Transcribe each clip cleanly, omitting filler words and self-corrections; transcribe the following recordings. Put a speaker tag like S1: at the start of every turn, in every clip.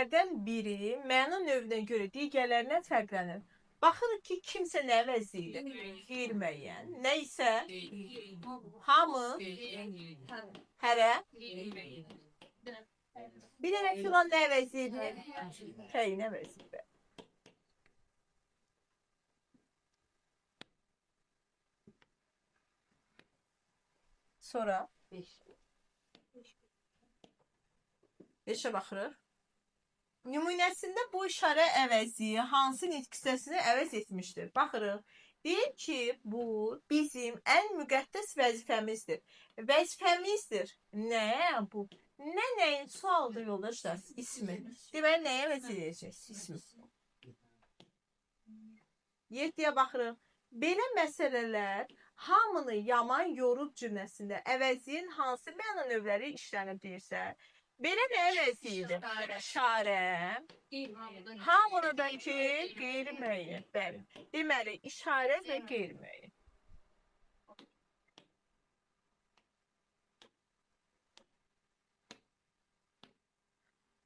S1: Əvəzliklərdən biri məna növünə görə digərlərindən fərqlənir. Baxırıq ki, kimsə nə əvəzləyir? Qeyri-müəyyən. Nə isə hamı, hərə, bir dənə filan nə əvəzləyir? Təyin əvəzləyir. Sonra 5-ə baxırıq. Nümunəsində bu işarə əvəzi hansı nitq hissəsini əvəz etmişdir? Baxırıq. Deyir ki, bu bizim ən müqəddəs vəzifəmizdir. Vəzifəmizdir. Nə bu? Nə nəyin sualdır yoldaşlar? İsmi. Deməli, nəyə əvəz edəcək? İsmi. 7-yə baxırıq. Belə məsələlər hamını yaman yorub cümləsində əvəzin hansı məna növləri işlənib deyirsə, belə nə əvəzi idi? İşarə. Hamını da ki, qeyri-müəyyən. Bəli. Deməli, işarə və qeyri-müəyyən.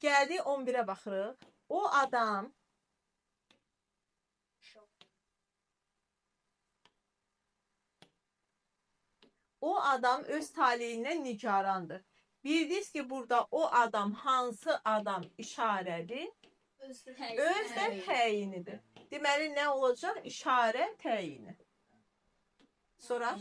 S1: Gəldik 11-ə baxırıq. O adam öz taleyindən nigarandır. Bildiniz ki, burada o adam hansı adam işarədir? Öz də təyinidir. Deməli, nə olacaq? İşarə təyini. Sonra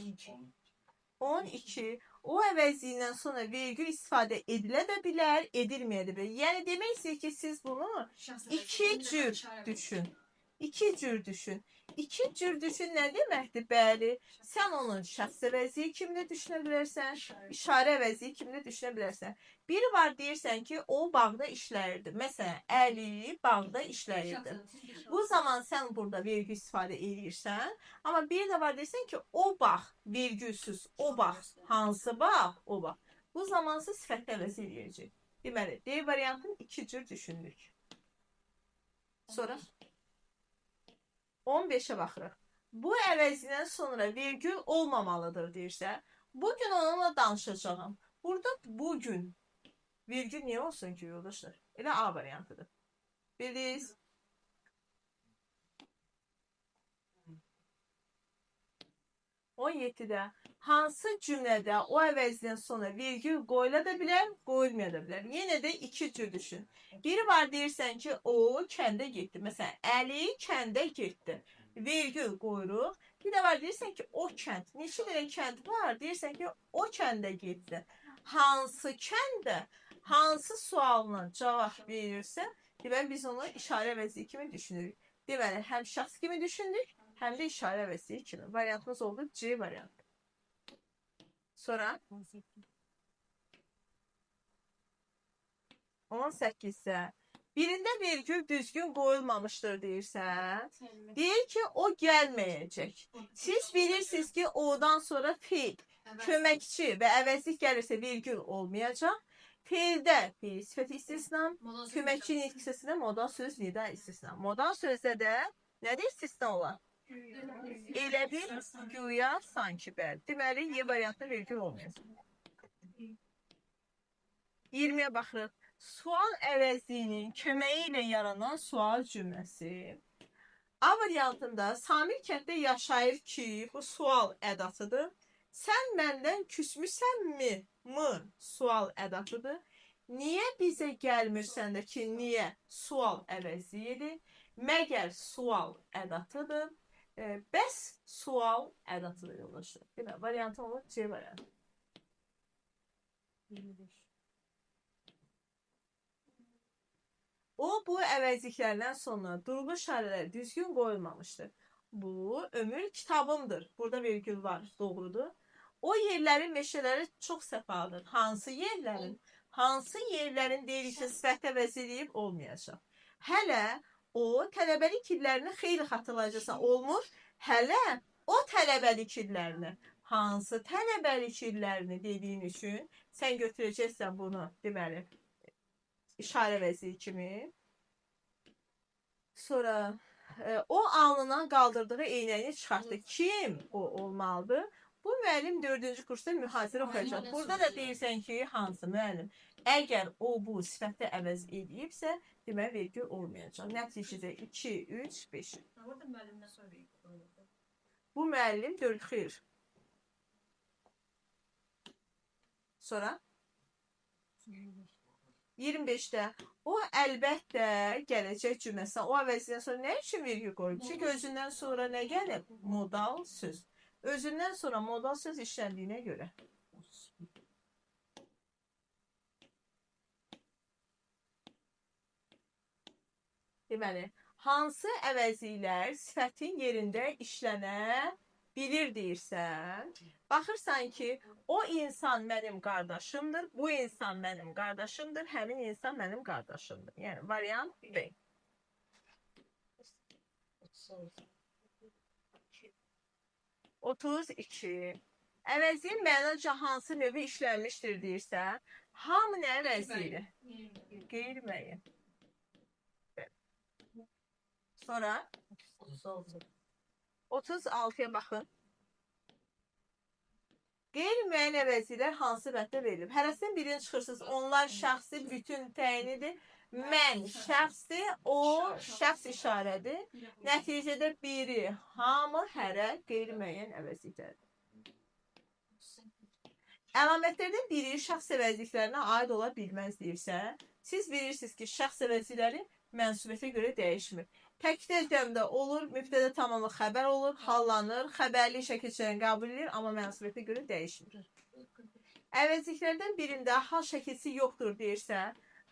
S1: 12. O əvəzindən sonra vergül istifadə edilə də bilər, edilməyə də bilər. Yəni, demək istəyir ki, siz bunu iki cür düşün. İki cür düşün. İki cür düşün nə deməkdir? Bəli, sən onun şəxs əvəzi kimi də düşünə bilərsən, işarə əvəzi kimi də düşünə bilərsən. Biri var deyirsən ki, o bağda işləyirdi. Məsələn, Əli bağda işləyirdi. Bu zaman sən burada vergül istifadə edirsən, amma bir də var deyirsən ki, o bağ vergülsüz, o bağ, hansı bağ, o bağ. Bu zamansa sifət əvəzi eləyəcək. Deməli, D variantını iki cür düşündük. Sonra 15-ə baxırıq. Bu əvəzindən sonra vergül olmamalıdır deyirsə, bugün onunla danışacağam. Burada bugün vergül niyə olsun ki, yoldaşlar? Elə A variantıdır. Bildiniz? 17-də hansı cümlədə o əvəzindən sonra vergül qoyula da bilər, qoyulmaya da bilər. Yenə də iki cür düşün. Biri var deyirsən ki, o kəndə getdi. Məsələn, Əli kəndə getdi. Vergül qoyuruq. Bir də var deyirsən ki, o kənd. Neçə dənə kənd var? Deyirsən ki, o kəndə getdi. Hansı kəndə, hansı sualına cavab verirsə, deməli biz onu işarə əvəzi kimi düşünürük. Deməli, həm şəxs kimi düşündük, həm də işarə əvəzi kimi. Variantımız oldu C variantı. Sonra 18-də birində vergül düzgün qoyulmamışdır deyirsən. Deyir ki, o gəlməyəcək. Siz bilirsiniz ki, odan sonra feil, köməkçi və əvəzlik gəlirsə vergül olmayacaq. Feildə feil sifəti istisna, köməkçi nitq hissəsində modal söz nida istisna. Modal sözdə də nədir istisna olan? Elə bir güya sanki bəli. Deməli, Y variantında vergül olmayacaq. 20-yə baxırıq. Sual əvəzliyinin köməyi ilə yaranan sual cümləsi. A variantında Samir kənddə yaşayır ki, bu sual ədatıdır. Sən məndən küsmüsənmi? Mı sual ədatıdır. Niyə bizə gəlmirsən də ki, niyə sual əvəzliyidir? Məgər sual ədatıdır. Bəs sual ədatıdır yoldaşlar. Deməli, variantı olur C variantı.
S2: 25.
S1: O, bu əvəzliklərdən sonra durğu işarələri düzgün qoyulmamışdır. Bu, ömür kitabımdır. Burada vergül var, doğrudur. O yerlərin meşələri çox səfalıdır. Hansı yerlərin? Hansı yerlərin deyiriksə sifət əvəz eləyib olmayacaq. Hələ o tələbəlik illərini xeyli xatırlayacaqsan. Olmur. Hələ o tələbəlik illərini, hansı tələbəlik illərini dediyin üçün sən götürəcəksən bunu, deməli, işarə vəziyi kimi. Sonra o alnından qaldırdığı eynəyini çıxartdı. Kim o olmalıdır? Bu müəllim 4-cü kursda mühasirə oxuyacaq. Burada da deyirsən ki, hansı müəllim? Əgər o bu sifətdə əvəz eləyibsə, deməli vergül olmayacaq. Nəticədə 2, 3, 5.
S2: Orada müəllimdən sonra vergül qoyulurdu.
S1: Bu müəllim 4 xeyir. Sonra 25-də o əlbəttə gələcək cümləsinə o əvəzindən sonra nə üçün vergül qoyulub? Çünki özündən sonra nə gəlib? Modal söz. Özündən sonra modal söz işləndiyinə görə. Deməli, hansı əvəzliklər sifətin yerində işlənə bilir deyirsən, baxırsan ki, o insan mənim qardaşımdır, bu insan mənim qardaşımdır, həmin insan mənim qardaşımdır. Yəni, variant B. 32. Əvəzliyin mənaca hansı növü işlənmişdir deyirsən, hamı nə əvəzliyir? Qeyri-müəyyən. Sonra 36-ya baxın. Qeyri-müəyyən əvəzliklər hansı bənddə verilib? Hərəsinin birini çıxırsınız. Onlar şəxsi bütün təyinidir. Mən şəxsdir, o şəxs işarədir. Nəticədə biri, hamı, hərə qeyri-müəyyən əvəzliklərdir. Əlamətlərdən biri şəxs əvəzliklərinə aid ola bilməz deyirsə, siz bilirsiniz ki, şəxs əvəzlikləri mənsubiyyətə görə dəyişmir. Təkdə cəmdə olur, mübtədə tamamı xəbər olur, hallanır, xəbərli şəkil keçirən qəbul edir, amma mənsubiyyətə görə dəyişmir. Əvəzliklərdən birində hal şəkilsi yoxdur deyirsə,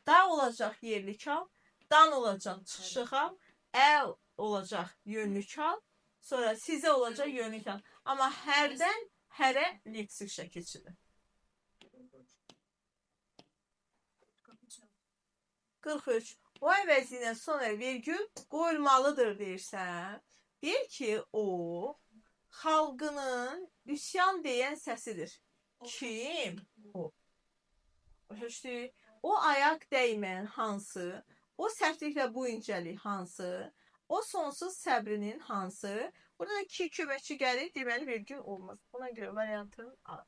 S1: da olacaq yerlik hal, dan olacaq çıxışıq hal, əl olacaq yönlük hal, sonra sizə olacaq yönlük hal. Amma hərdən hərə leksik şəkilçidir. 43. O əvəzindən sonra virgül qoyulmalıdır deyirsən. Deyir ki, o xalqının üsyan deyən səsidir. Kim? O. Başa düşdük? O ayaq dəyməyən hansı? O sərtliklə bu incəlik hansı? O sonsuz səbrinin hansı? Burada da ki köməkçi gəlir, deməli virgül olmaz. Buna görə variantın A.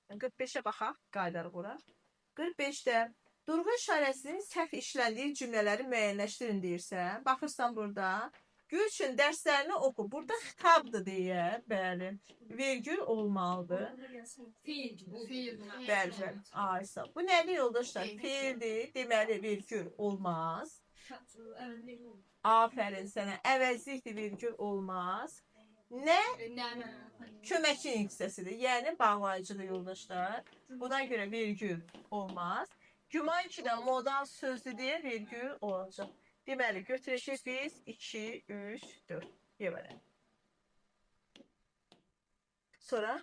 S1: 45-ə baxaq, qaydarıq ora. 45-də durğu işarəsinin səhv işləndiyi cümlələri müəyyənləşdirin deyirsə, baxırsan burada, Gülçün dərslərini oxu. Burada xitabdır deyə, bəli, vergül olmalıdır.
S2: Feil. Feil.
S1: Bəli, bəli. Aysa. Bu nədir yoldaşlar? Feildir, deməli vergül olmaz. Afərin sənə. Əvəzlikdir, vergül olmaz. Nə? Köməkçi hissəsidir, yəni bağlayıcıdır yoldaşlar. Buna görə vergül olmaz. Güman ki də modal sözdür deyə vergül olacaq. Deməli, götürəcək biz 2, 3, 4. Yeməli. Sonra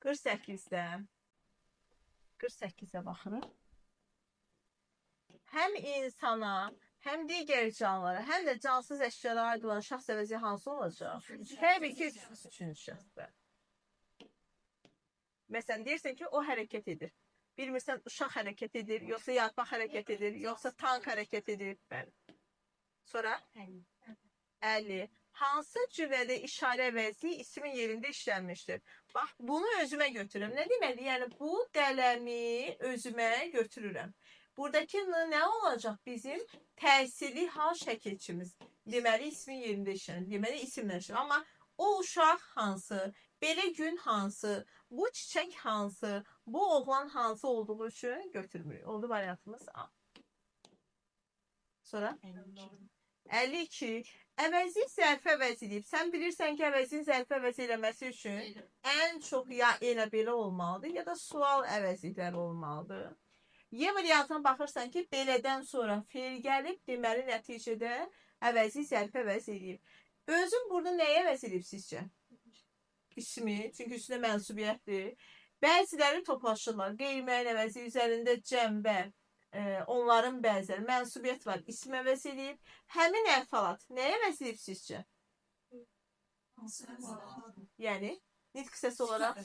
S1: 48-də 48-ə baxırıq. Həm insana, həm digər canlılara, həm də cansız əşyalara aid olan şəxs əvəzi hansı olacaq? Təbii ki, üçüncü şəxsdə. Məsələn, deyirsən ki, o hərəkət edir. Bilmirsən, uşaq hərəkət edir, yoxsa yarpaq hərəkət edir, yoxsa tank hərəkət edir. Bəli. Sonra 50. Hansı cümlədə işarə əvəzi ismin yerində işlənmişdir? Bax, bunu özümə götürürəm. Nə deməli? Yəni, bu qələmi özümə götürürəm. Buradakı n nə olacaq bizim? Təsirli hal şəkilçimiz. Deməli, ismin yerində işlənir. Deməli, isimlə işlənir. Amma o uşaq hansı, belə gün hansı, bu çiçək hansı, bu oğlan hansı olduğu üçün götürmürük. Oldu variantımız A. Sonra? 52. Əvəzi zərfi əvəz edib. Sən bilirsən ki, əvəzin zərfi əvəz eləməsi üçün ən çox ya elə belə olmalıdır, ya da sual əvəzlikləri olmalıdır. Y variantına baxırsan ki, belədən sonra feil gəlib, deməli nəticədə əvəzi zərfi əvəz edib. Özün burada nəyə əvəz edib sizcə? İsmi, çünki üstünə mənsubiyyətdir. Bəziləri toplaşırlar. Qeyri-müəyyən əvəzi üzərində cəmbə, onların bəziləri mənsubiyyət var, ismi əvəz edib. Həmin əhvalat nəyə əvəz edib sizcə? Yəni, nitq hissəsi olaraq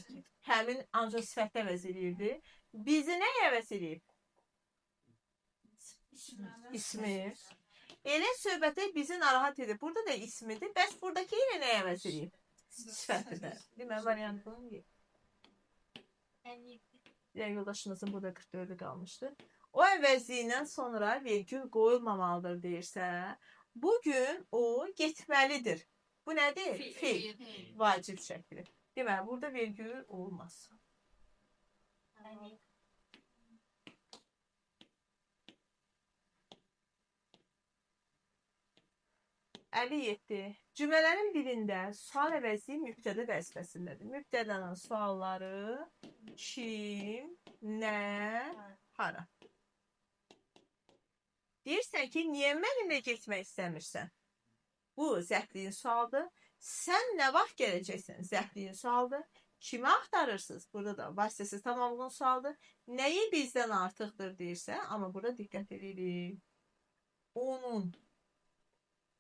S1: həmin ancaq sifətdə əvəz edirdi. Bizi nə əvəz eləyib? İsmi. Elə söhbətə bizi narahat edir. Burada da ismidir. Bəs buradakı ilə nə əvəz eləyib? Sifətidir. Deməli, variantının Digər yoldaşımızın burada 44-ü qalmışdı. O əvəzliyindən sonra vergül qoyulmamalıdır deyirsə, bugün o getməlidir. Bu nədir? Feil. Vacib şəkli. Deməli, burada vergül olmaz. 57. Cümlələrin birində sual əvəzi mübtədə vəzifəsindədir. Mübtədanın sualları kim, nə, hara? Deyirsən ki, niyə mənimlə getmək istəmirsən? Bu zərfliyin sualıdır. Sən nə vaxt gələcəksən? Zərfliyin sualıdır. Kimi axtarırsınız? Burada da vasitəsiz tamamlığın sualıdır. Nəyi bizdən artıqdır deyirsən, amma burada diqqət edirik. Onun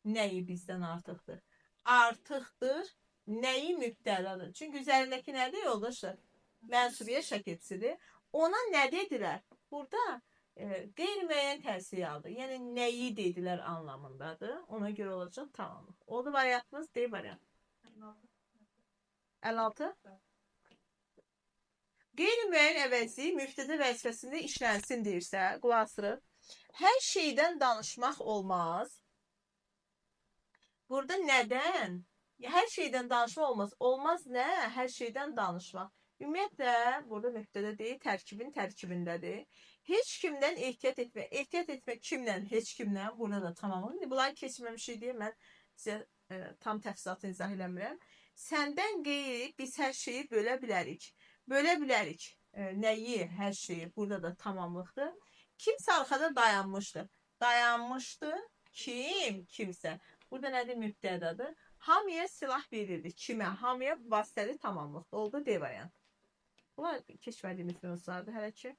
S1: nəyi bizdən artıqdır? Artıqdır, nəyi mübtədadır? Çünki üzərindəki nədir yoldaşlar? Mənsubiyyət şəkilçisidir. Ona nə dedilər? Burada qeyri-müəyyən təsir aldı. Yəni nəyi dedilər anlamındadır. Ona görə olacaq tamamlıq. Oldu variantımız D variantı. 56. Qeyri-müəyyən əvəzi mübtədə vəzifəsində işlənsin deyirsə, qulaq asırıq. Hər şeydən danışmaq olmaz. Burada nədən? Hər şeydən danışmaq olmaz. Olmaz nə? Hər şeydən danışmaq. Ümumiyyətlə, burada mübtədə deyil, tərkibin tərkibindədir. Heç kimdən ehtiyat etmək. Ehtiyat etmək kimlə? Heç kimlə. Burada da tamamı. İndi bunları keçməmişik deyə mən sizə tam təfsilatını izah eləmirəm. Səndən qeyri biz hər şeyi bölə bilərik. Bölə bilərik. Nəyi? Hər şeyi. Burada da tamamlıqdır. Kimsə arxada dayanmışdı. Dayanmışdı. Kim? Kimsə. Burada nədir? Mübtədadır. Hamıya silah verildi. Kimə? Hamıya vasitəli tamamlıqdır. Oldu D variantı. Bunlar keçmədiyimiz mövzulardır hələ ki.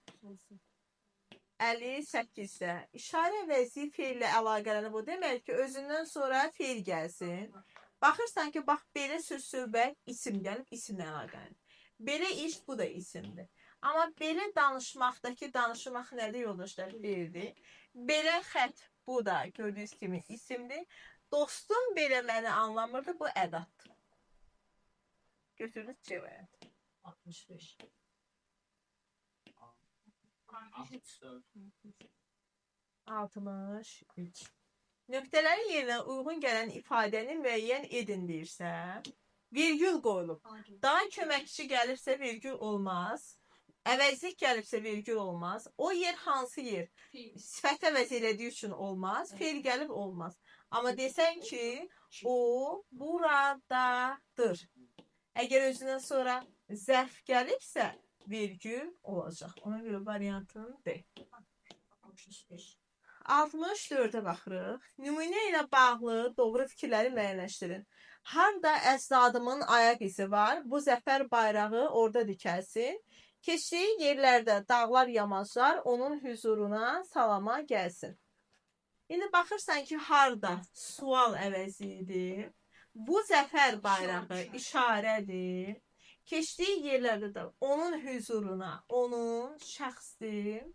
S1: 58-də işarə əvəzi feillə əlaqələnib. O demək ki, özündən sonra feil gəlsin. Baxırsan ki, bax belə söz söhbət isim gəlib, isimlə əlaqələnib. Belə iş, bu da isimdir. Amma belə danışmaqdakı danışmaq nədir yoldaşlar? Feildir. Belə xət, bu da gördüyünüz kimi isimdir. Dostum belə məni anlamırdı, bu ədaddır. Götürdünüz C variantı.
S2: 65.
S3: 64.
S1: 63. Nöqtələrin yerinə uyğun gələn ifadəni müəyyən edin deyirsə, virgül qoyulub. Daha köməkçi gəlirsə virgül olmaz. Əvəzlik gəlibsə virgül olmaz. O yer hansı yer? Sifət əvəz elədiyi üçün olmaz. Feil gəlib olmaz. Amma desən ki, o buradadır. Əgər özündən sonra zərf gəlibsə, virgül olacaq. Ona görə variantın D.
S2: 65.
S1: 64-ə baxırıq. Nümunə ilə bağlı doğru fikirləri müəyyənləşdirin. Harda əcdadımın ayaq izi var, bu zəfər bayrağı orada dikəlsin. Keçdiyi yerlərdə dağlar, yamaclar onun hüzuruna salama gəlsin. İndi baxırsan ki, harda sual əvəzi idi. Bu zəfər bayrağı işarədir. Keçdiyi yerlərdə də onun hüzuruna, onun şəxsdir.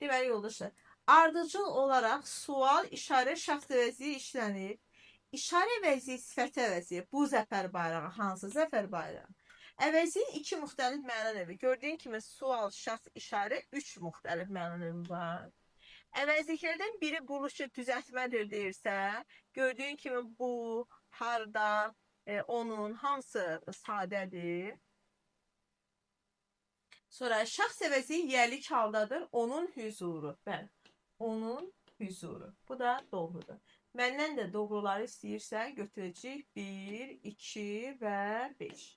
S1: Deməli, yoldaşlar, ardıcıl olaraq sual, işarə, şəxs əvəzi işlənir. İşarə əvəzi, sifət əvəzi. Bu zəfər bayrağı, hansı zəfər bayrağı? Əvəzin iki müxtəlif məna növü. Gördüyün kimi sual, şəxs, işarə üç müxtəlif məna növü var. Əvəzliklərdən biri quruluşu düzəltmədir deyirsə, gördüyün kimi bu, harda, onun hamısı sadədir. Sonra şəxs əvəzi yiyəlik haldadır, onun hüzuru. Bəli, onun hüzuru. Bu da doğrudur. Məndən də doğruları istəyirsə götürəcəyik 1, 2 və 5.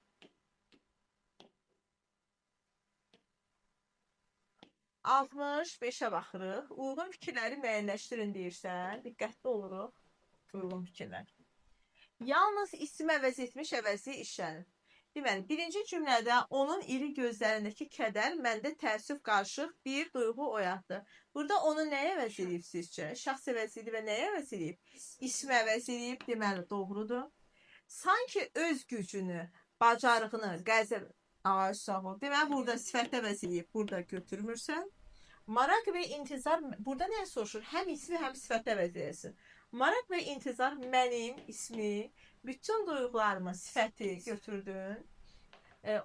S1: 65-ə baxırıq. Uyğun fikirləri müəyyənləşdirin deyirsən, diqqətli oluruq. Uyğun fikirlər. Yalnız isim əvəz etmiş əvəzi işlənir. Deməli, birinci cümlədə onun iri gözlərindəki kədər məndə təəssüf qarışıq bir duyğu oyatdı. Burada onu nəyə əvəz edib sizcə? Şəxs əvəz edib və nəyə əvəz edib? İsmi əvəz edib, deməli, doğrudur. Sanki öz gücünü, bacarığını, qəzəb... Ay, sağ ol. Deməli, burada sifət əvəz eləyib, burada götürmürsən. Maraq və intizar, burada nə soruşur? Həm ismi, həm sifət əvəz eləsin. Maraq və intizar mənim ismi, bütün duyğularımı, sifəti götürdün.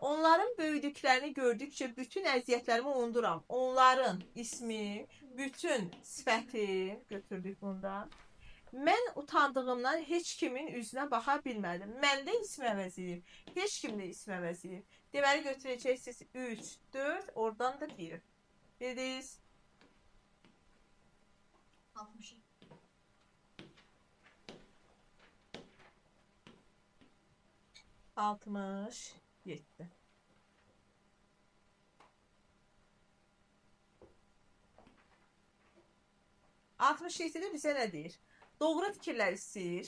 S1: Onların böyüdüklərini gördükcə bütün əziyyətlərimi unuduram. Onların ismi, bütün sifəti götürdük bunda. Mən utandığımdan heç kimin üzünə baxa bilmədim. Mən də ismi əvəz eləyib. Heç kim də ismi əvəz eləyib. Deməli, götürəcəksiniz 3, 4, oradan da 1. Bildiniz?
S2: 60.
S1: 67. 67-də bizə nə deyir? Doğru fikirlər istəyir.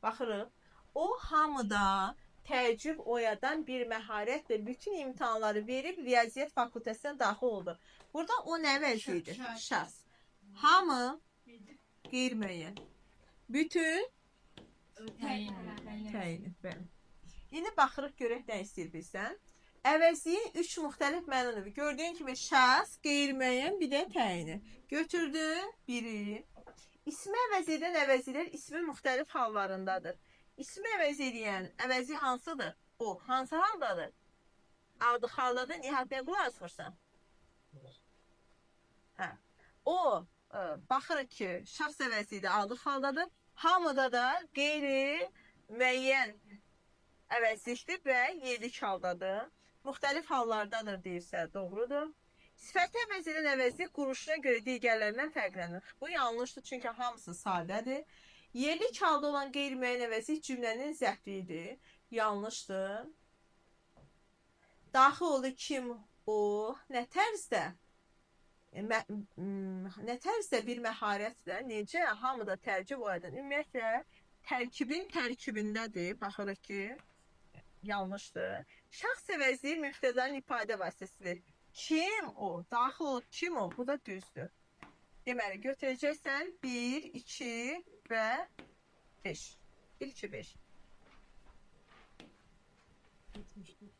S1: Baxırıq. O hamıda təəccüb oyadan bir məharətlə bütün imtahanları verib riyaziyyat fakültəsinə daxil oldu. Burada o nə vəzi idi? Şəxs. Hamı qeyri-müəyyən. Bütün təyini. Bəli. İndi baxırıq görək nə istəyir bizdən. Əvəzliyin 3 müxtəlif məna növü. Gördüyün kimi şəxs, qeyri-müəyyən, bir də təyini. Götürdün biri. İsmi əvəz edən əvəzlər ismin müxtəlif hallarındadır. İsmi əvəz edən əvəzi hansıdır? O, hansı haldadır? Adı haldadır, Nihat nəyə qulaq asmırsan? Hə. O, baxırıq ki, şəxs əvəzi də adı haldadır. Hamıda da qeyri-müəyyən əvəzlikdir və yerlik haldadır. Müxtəlif hallardadır deyirsə, doğrudur. Sifəti əvəz edən əvəzlik quruluşuna görə digərlərindən fərqlənir. Bu yanlışdır, çünki hamısı sadədir. Yerlik halda olan qeyri-müəyyən əvəzlik cümlənin zəhridir. Yanlışdır. Daxil oldu kim o, nə tərzdə? Nə tərzdə bir məharətlə, necə hamıda tərkib oyadan. Ümumiyyətlə, tərkibin tərkibindədir. Baxırıq ki, yanlışdır. Şəxs əvəzliyi mübtədanın ifadə vasitəsidir. Kim o? Daxil olub kim o? Bu da düzdür. Deməli, götürəcəksən 1, 2 və 5. 1, 2, 5.
S2: 74.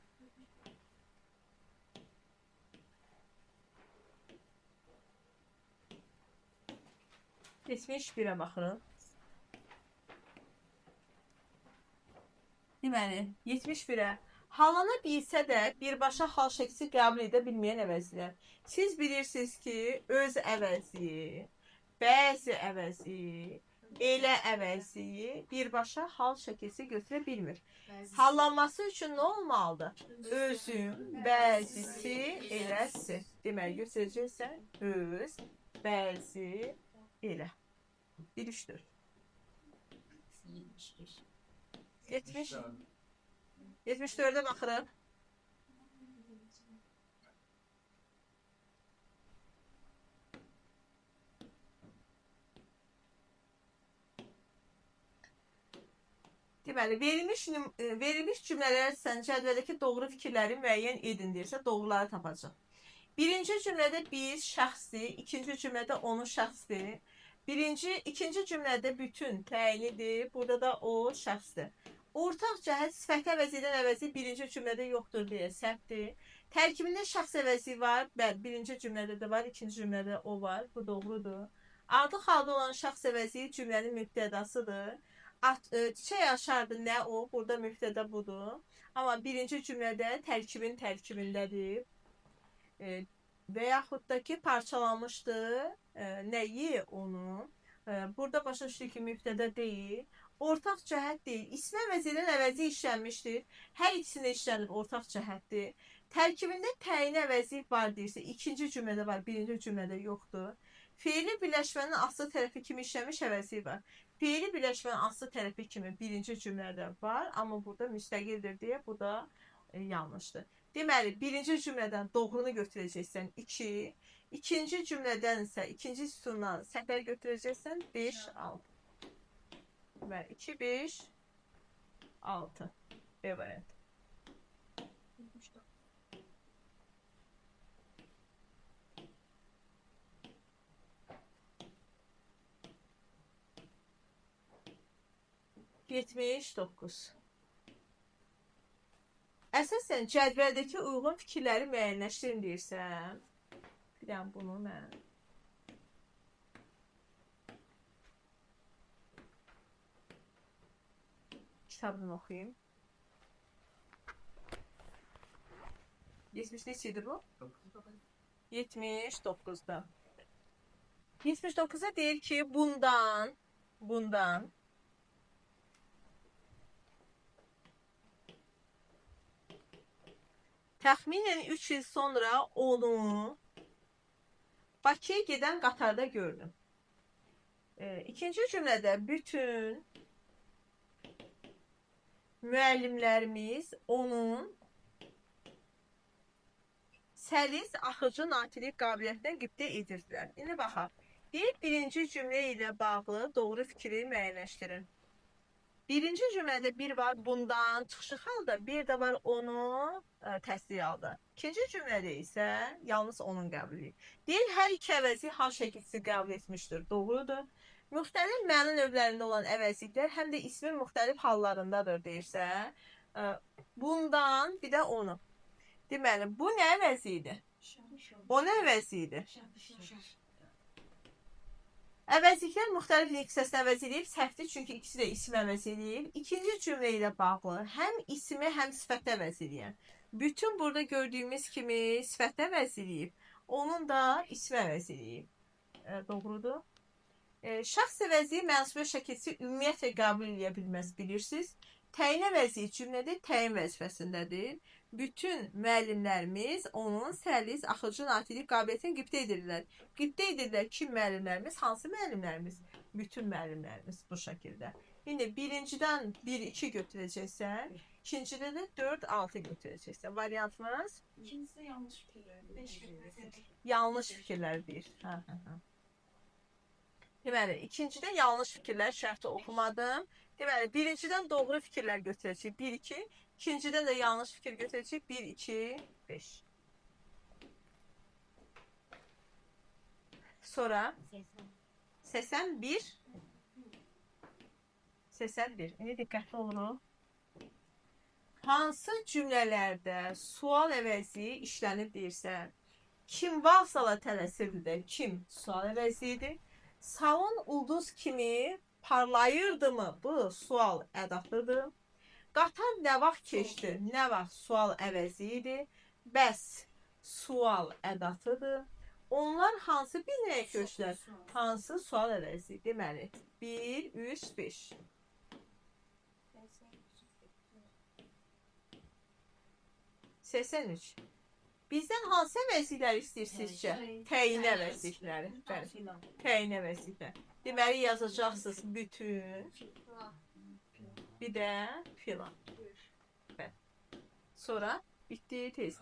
S1: 71-ə baxırıq. Deməli, 71-ə. Halana bilsə də birbaşa hal şəksi qəbul edə bilməyən əvəzlər. Siz bilirsiniz ki, öz əvəzi, bəzi əvəzi, elə əvəzi birbaşa hal şəkilsi götürə bilmir. Hallanması üçün nə olmalıdır? Özün, bəzisi, eləsi. Deməli, götürəcəksən öz, bəzi, elə. 1, 3, 4.
S2: 75.
S1: 70. 74-ə baxırıq. Deməli, verilmiş cümlələr sən cədvəldəki doğru fikirləri müəyyən edin deyirsə, doğruları tapacaq. Birinci cümlədə biz şəxsdir, ikinci cümlədə onun şəxsdir. İkinci cümlədə bütün təyinidir, burada da o şəxsdir. Ortaq cəhət sifəti əvəz edən əvəzi birinci cümlədə yoxdur deyə səhvdir. Tərkibində şəxs əvəzi var, bəli, birinci cümlədə də var, ikinci cümlədə o var, bu doğrudur. Artıq halda olan şəxs əvəzi cümlənin mübtədasıdır. Çiçək açardı nə o, burada mübtəda budur. Amma birinci cümlədə tərkibin tərkibindədir. Və yaxud da ki, parçalanmışdı nəyi onu. Burada başa düşdük ki, mübtəda deyil. Ortaq cəhət deyil. İsmi əvəz edən əvəzi işlənmişdir. Hər ikisində işlənib ortaq cəhətdir. Tərkibində təyin əvəzi var deyirsə, ikinci cümlədə var, birinci cümlədə yoxdur. Feili birləşmənin aslı tərəfi kimi işlənmiş əvəzi var. Feili birləşmənin aslı tərəfi kimi birinci cümlədə var, amma burada müstəqildir deyə bu da yanlışdır. Deməli, birinci cümlədən doğrunu götürəcəksən 2, ikinci cümlədən isə ikinci sütundan səhvləri götürəcəksən 5, 6. Deməli, 2, 5, 6. B variantı.
S2: 74.
S1: 79. Əsasən cədvəldəki uyğun fikirləri müəyyənləşdirin deyirsəm. Bir dənə bunu mən. Kitabdan oxuyayım. 70 neçə idi bu? 79-da. 79-da deyir ki, bundan təxminən 3 il sonra onu Bakıya gedən qatarda gördüm. İkinci cümlədə bütün müəllimlərimiz onun səlis, axıcı, natilik qabiliyyətinə qibtə edirdilər. İndi baxaq. Deyir, birinci cümlə ilə bağlı doğru fikri müəyyənləşdirin. Birinci cümlədə bir var bundan çıxışı halda, bir də var onu təsdiq halda. İkinci cümlədə isə yalnız onun qəbul edir. Deyir, hər iki əvəzi hal şəkilçisi qəbul etmişdir. Doğrudur. Müxtəlif məna növlərində olan əvəzliklər həm də ismin müxtəlif hallarındadır deyirsə, bundan bir də onu. Deməli, bu nə əvəzi idi? O nə əvəzi idi? Əvəzliklər müxtəlif hissəsini əvəz edib, səhvdir, çünki ikisi də isim əvəz edib. İkinci cümlə ilə bağlı həm ismi, həm sifəti əvəz edən. Bütün burada gördüyümüz kimi sifəti əvəz edib, onun da ismi əvəz edib. Doğrudur. Şəxs əvəzi mənsubiyyət şəkilçisi ümumiyyətlə qəbul edə bilməz, bilirsiniz. Təyin əvəzi cümlədə təyin vəzifəsindədir. Bütün müəllimlərimiz onun səlis, axıcı, natilik qabiliyyətini qibtə edirlər. Qibtə edirlər kim müəllimlərimiz? Hansı müəllimlərimiz? Bütün müəllimlərimiz bu şəkildə. İndi birincidən 1-2 götürəcəksən, ikincidə də 4-6 götürəcəksən. Variantımız?
S2: İkincisi yanlış fikirlər.
S1: Yanlış fikirlər deyir. Hə. Deməli, ikincidə yanlış fikirlər şərti oxumadım. Deməli, birincidən doğru fikirlər götürəcəyik 1-2, ikincidən də yanlış fikir götürəcəyik 1-2, 5. Sonra 81. 81. İndi diqqətli oluruq. Hansı cümlələrdə sual əvəzi işlənib deyirsə, kim vağzala tələsirdi də, kim sual əvəzi idi? Salon ulduz kimi parlayırdı mı? Bu sual ədatıdır. Qatar nə vaxt keçdi? Nə vaxt sual əvəzi idi? Bəs sual ədatıdır. Onlar hansı binaya köçdülər? Hansı sual əvəzi? Deməli, 1, 3, 5. 83. Bizdən hansı əvəzlikləri istəyir sizcə? Təyin əvəzlikləri. Bəli. Təyin əvəzlikləri. Deməli, yazacaqsınız bütün, bir də filan. Bəli. Sonra bitdi tez.